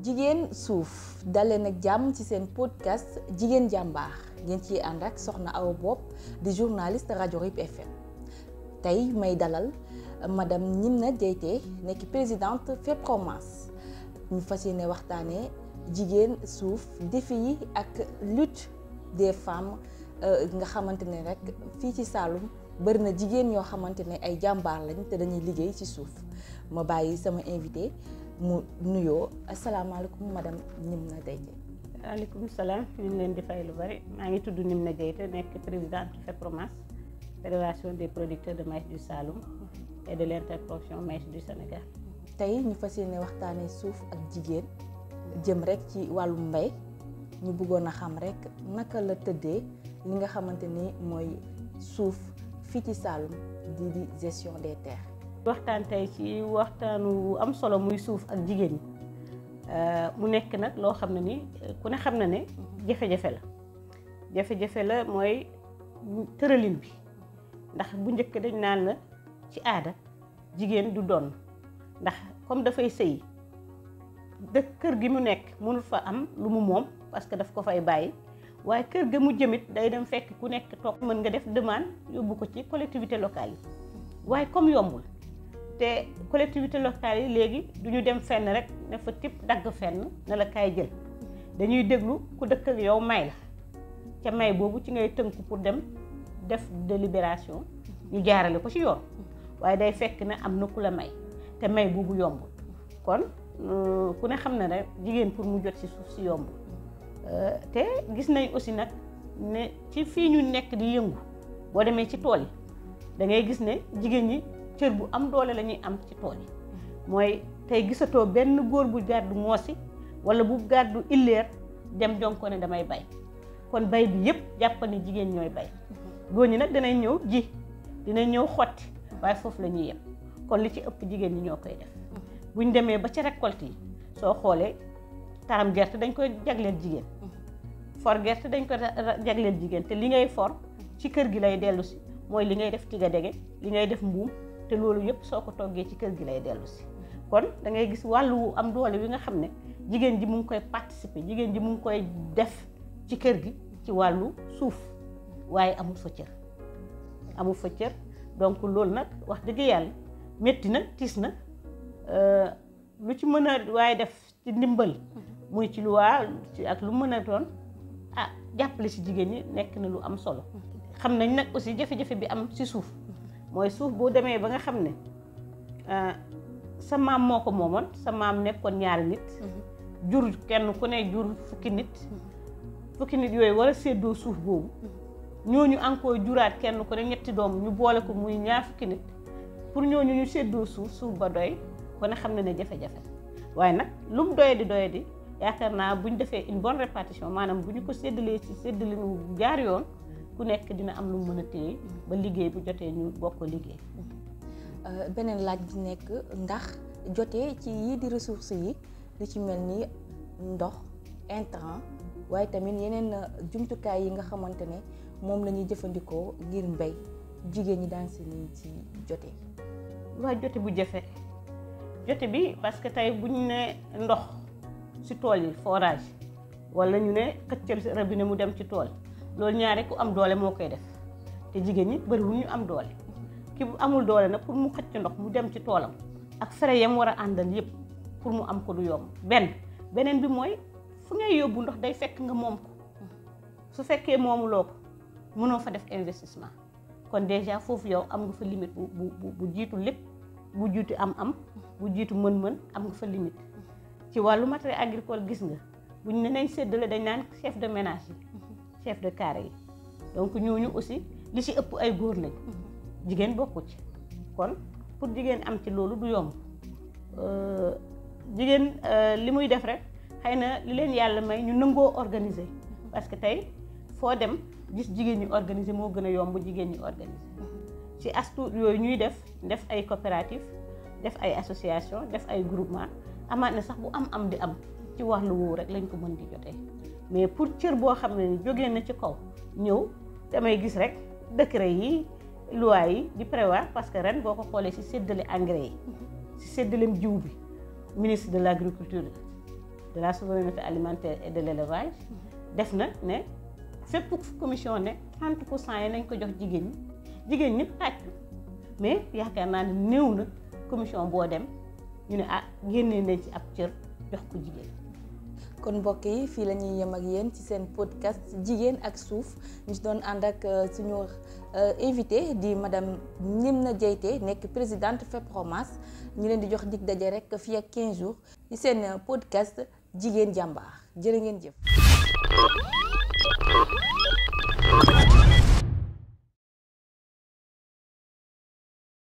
jigéen suuf dalee nag jàmm ci seen podcast jigéen jàmbaar ngeen ciy ànd ak soxna Awa Bopp di journaliste rajo RIP FM tey may dalal madame Gnimna Dieyté nekk présidente FEPROMAS ñu fas yéene waxtaanee jigéen suuf défi yi ak lutte des femmes nga xamante ne rek fii ci Saloum bëri na jigéen ñoo xamante ne ay jàmbaar lañ te dañuy liggéey ci suuf ma bàyyi sama invité mu nuyoo asalaamaaleykum madame Gnimna Dieyté. waaleykum salaam ñu ngi leen di fay lu bari maa ngi tudd Gnimna Dieyté nekk présidente FEPROMAS fédération des producteurs de maïs du Saloum et de l'interprofession maïs du Sénégal. tey ñu fas yéene waxtaanee suuf ak jigéen jëm rek ci wàllu mbay ñu bëggoon a xam rek naka la tëddee li nga xamante ni mooy suuf fii ci Saloum di gestion des terres. waxtaan tey ci waxtaanu am solo muy suuf ak jigéen ñi mu nekk nag loo xam ne ni ku ne xam na ne jafe-jafe la mooy tëralin bi ndax bu njëkk dañ naan la ci aada jigéen du doon ndax comme dafay sëyi kër gi mu nekk mënul fa am lu mu moom parce que daf ko fay bàyyi waaye kër ga mu jëmit day dem fekk ku nekk toog mën nga def demande yóbbu ko ci collectivité locale yi waaye comme yombul te collectivité locale yi léegi du ñu dem fenn rek ne fa tip dagg fenn ne la kaay jël dañuy déglu ku dëkk ak yow may la ca may boobu ci ngay tënku pour dem def délibération ñu jaarale ko ci yoon waaye day fekk ne am na ku la may te may boobu yombul kon ku ne xam na rek jigéen pour mu jot ci suuf si yombul te gis nañ aussi nag ne ci fii ñu nekk di yëngu boo demee ci tool yi da ngay gis ne jigéen ñi cër bu am doole la ñuy am ci tool yi mooy tey gisatoo benn góor bu gàddu ngoosi wala bu gàddu illeer dem jonko ne damay bay kon bay bi yëpp jàppal ni jigéen ñooy bay góor ñi nag dinañ ñëw ji dinañ ñëw xotti waaye foofu la ñuy yem kon li ci ëpp jigéen ñi ñoo koy def buñ demee ba ci récolte yi soo xoolee taram gerte dañ koy jagleel jigéen for gerte dañ ko jagleel jigéen te li ngay for ci kër gi lay dellu si mooy li ngay def tiga dege li ngay def mbuum te loolu yëpp soo ko toggee ci kër gi lay dellu si kon da ngay gis wàllu am doole wi nga xam ne jigéen ji mu ngi koy participer jigéen ji mu ngi koy def ci kër gi ci wàllu suuf waaye amul fa cër donc loolu nag wax dëgg yàlla métti na tiis na lu ci mën a waaye def ci ndimbal muy ci luwaa ak lu mën a doon jàppale si jigéen ñi nekk na lu am solo xam nañ nag aussi jafe-jafe bi am ci suuf mooy suuf boo demee ba nga xam ne sa maam moo ko moomoon sa maam nekkoon ñaari nit jur kenn ku ne jur fukki nit yooyu war a séddoo suuf boobu ñooñu encore juraat kenn ku ne ñetti doom ñu boole ko muy ñaar fukki nit pour ñooñu ñu séddoo suuf ba doy kon xam na ne jafe-jafe waaye nag lu mu doye di yaakaar naa bu ñu defee une bonne répartition maanaam bu ñu ko séddalee ci séddalinu jaar yoon ku nekk dina am lu mu mën a téye ba liggéey bu jotee ñu bokk liggéey. beneen laaj bi nekk ndax jotee ci yii di ressources yi li ci mel ni ndox intrant waaye tamit yeneen jumtukaay yi nga xamante ne moom la ñuy jëfandikoo ngir mbéy jigéen ñi daan si ni ci jotee. waa jote bu jafe jote bi parce que tey bu ñu ne ndox ci tool yi forage wala ñu ne xëccal robinet mu dem ci tool loolu ñaare ku am doole moo koy def te jigéen ñi bëriwul ñu am doole ki bu amul doole nag pour mu xëcc ndox mu dem ci toolam ak frais yam war a àndal yëpp pour mu am ko du yomb beneen bi mooy fu ngay yóbbu ndox day fekk nga moom ko su fekkee moomuloo ko mënoo fa def investissement kon déjà foofu yow am nga fa limite bu jiitu lépp bu jiitu am bu jiitu mën-mën am nga fa limite ci wàllu matériel agricole gis nga buñ ne nañ séddale dañ naan chef de ménage yi chef de carré yi donc ñooñu aussi li ci ëpp ay góor lañ jigéen bokku ci kon pour jigéen am ci loolu du yomb jigéen li muy def rek xëy na li leen yàlla may ñu nangoo organiser parce que tey foo dem gis jigéen ñi organiser moo gën a yomb jigéen ñi organiser ci astu yooyu ñuy def ay coopérative def ay association def ay groupement amaat na sax bu am di am ci wàllu woowu rek lañ ko mën di jotee mais pour cër boo xam ne ni jógee na ci kaw ñëw damay gis rek décret yi loi yi di prévoir parce que ren boo ko xoolee ci séddale engrais yi ci séddaleem jiw bi ministre de l'agriculture de la souveraineté alimentaire et de l'élevage def na ne fépp commission ne 30% yi nañ ko jox jigéen ñëpp tàccu mais yaakaar naa ne néew na commission boo dem ñu ne génnee nañ ci ab cër jox ko jigéen. kon mbokk yi fii la ñuy yem ak yéen ci seen podcast jigéen ak suuf ñu ci doon ànd ak suñu invité di madame Gnimna Dieyté nekk présidente FEPROMAS ñu leen di jox dig daje rek fii ak 15 jours ci seen podcast jigéen jàmbaar jërë ngeen jëf.